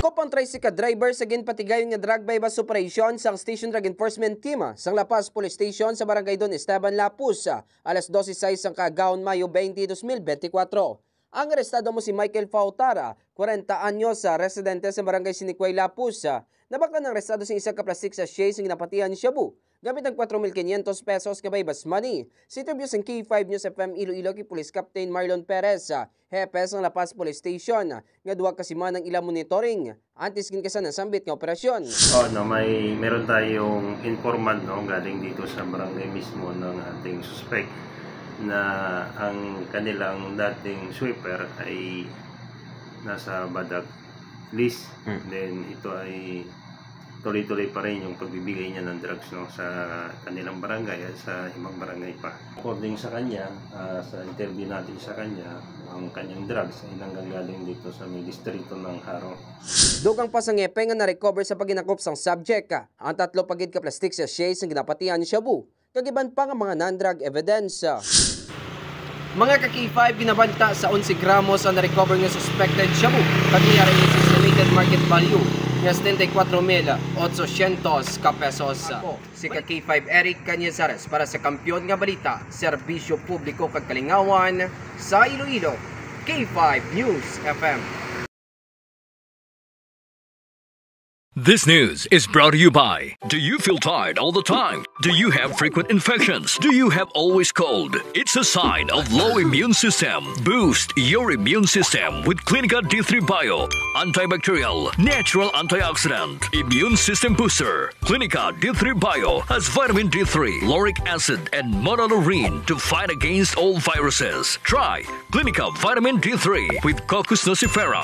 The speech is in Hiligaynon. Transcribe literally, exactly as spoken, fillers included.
Pang tricycle driver sa ginpatigayon nga drug buy-bust operation sang Station Drug Enforcement Team sang La Paz Police Station sa Barangay Don Esteban, Lapuz, alas dose sais sang kaagahon, Mayo twenty, dos mil benti kwatro. Ang arestado mo si Michael Fautara, kwarenta anyos, ah, residente sa Barangay Sinikway, Lapuz. Ah, nabaklan ang arestado sing isa ka plastic sachet sing ginapatihan shabu gamit ang kwatro mil kinyentos pesos nga buy-bust money. Sa interview sang K five News F M Iloilo kay Police Captain Marlon Perez, ah, hepe sang La Paz Police Station, ah, nga duha ka semana ang ila monitoring antes gin kasa ang sambit nga operasyon. Oh, no, may meron tayong informant, no, galing dito sa barangay mismo ng ating suspect na ang kanilang dating sweeper ay nasa Badag lease. Hmm. Then ito ay tuloy-tuloy pa rin yung pagbibigay niya ng drugs, no, sa kanilang barangay at sa ibang barangay pa. According sa kanya, ah, sa interview natin sa kanya, ang kanyang drugs ay nanggagaling dito sa may distrito ng Jaro. Dugang pa sang hepe nga na-recover sa paghinakop sang subject, ah, ang tatlo pa gid ka plastic sachet sang ginapatihan shabu kag iban pa nga mga non-drug evidence. Mga ka K five, ginabanta sa onse gramos ang na-recover nga suspected shabu kag may R A S estimated market value nga setenta y cuatro mil ochocientos ka pesos. Ako si ka K five Eric Cañizares para sa Kampiyon nga Balita, Serbisyo Publiko kag Kalingawan sa Iloilo, K five News F M. This news is brought to you by: Do you feel tired all the time? Do you have frequent infections? Do you have always cold? It's a sign of low immune system. Boost your immune system with Clinica D three Bio, antibacterial, natural antioxidant, immune system booster. Clinica D three Bio has vitamin D three, lauric acid, and monolaurin to fight against all viruses. Try Clinica Vitamin D three with Cocos nucifera.